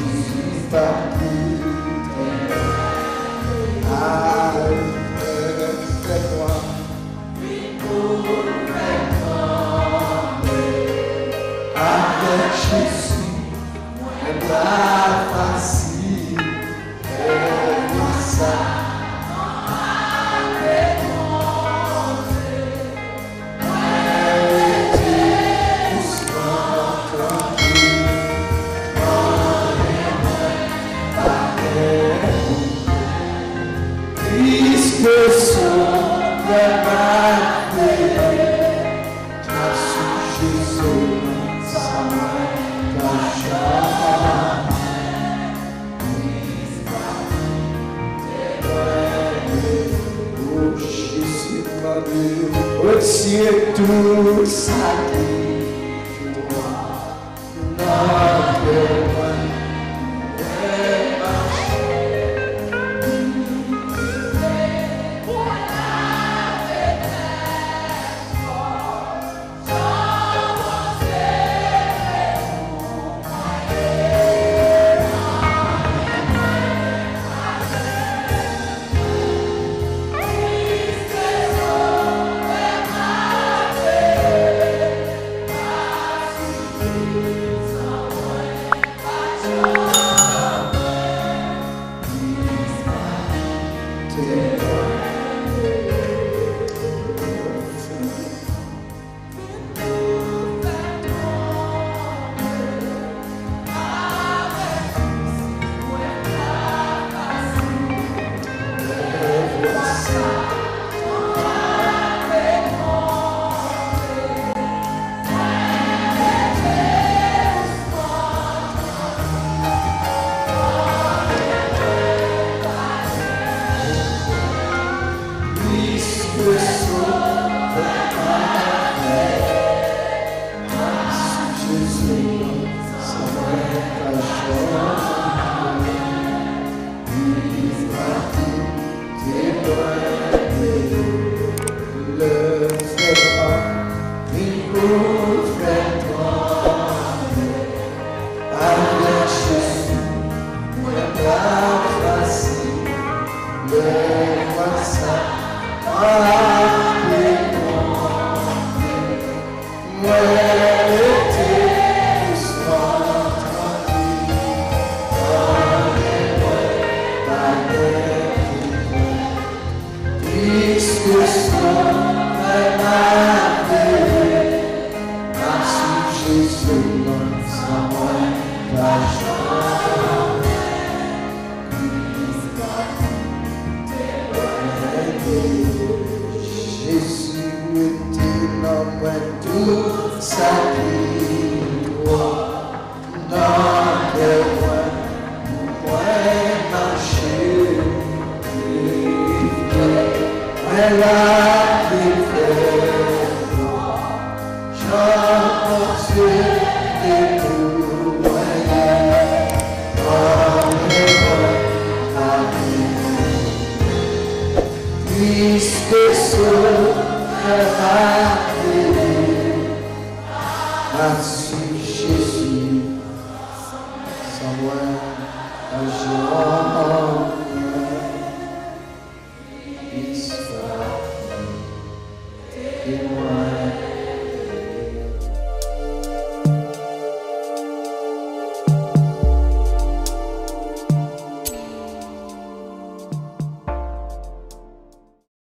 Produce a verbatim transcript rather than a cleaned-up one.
Jezi pa kite al fè nwa. Avèk Jezi, mwen pa fasil. Piske son frè m ap veye, m ap swiv Jezi, sa mwen pa janm. O Jezi, m mande w, retire tout sa ki twa nan kè mwen. Avèk Jezi, mwen pa fasil. Lè m wè sa, m ap plenyen. Mwen rete dousman, trankil. Anyen mwen pa gen pou Piske son frè m ap veye, m ap swiv Jezi, non, san mwen pa janm. Jezi rete nan mwen tout sa ki dwat. Nan kè mwen, pou mwen mache, mwen la ki fè nwa. Jan Bondye te pou mwen ye, anyen mwen pa genyen. Piske Sovè m ap veye, m ap swiv Jezi. San mwen pa janm pran istwa ki temwen.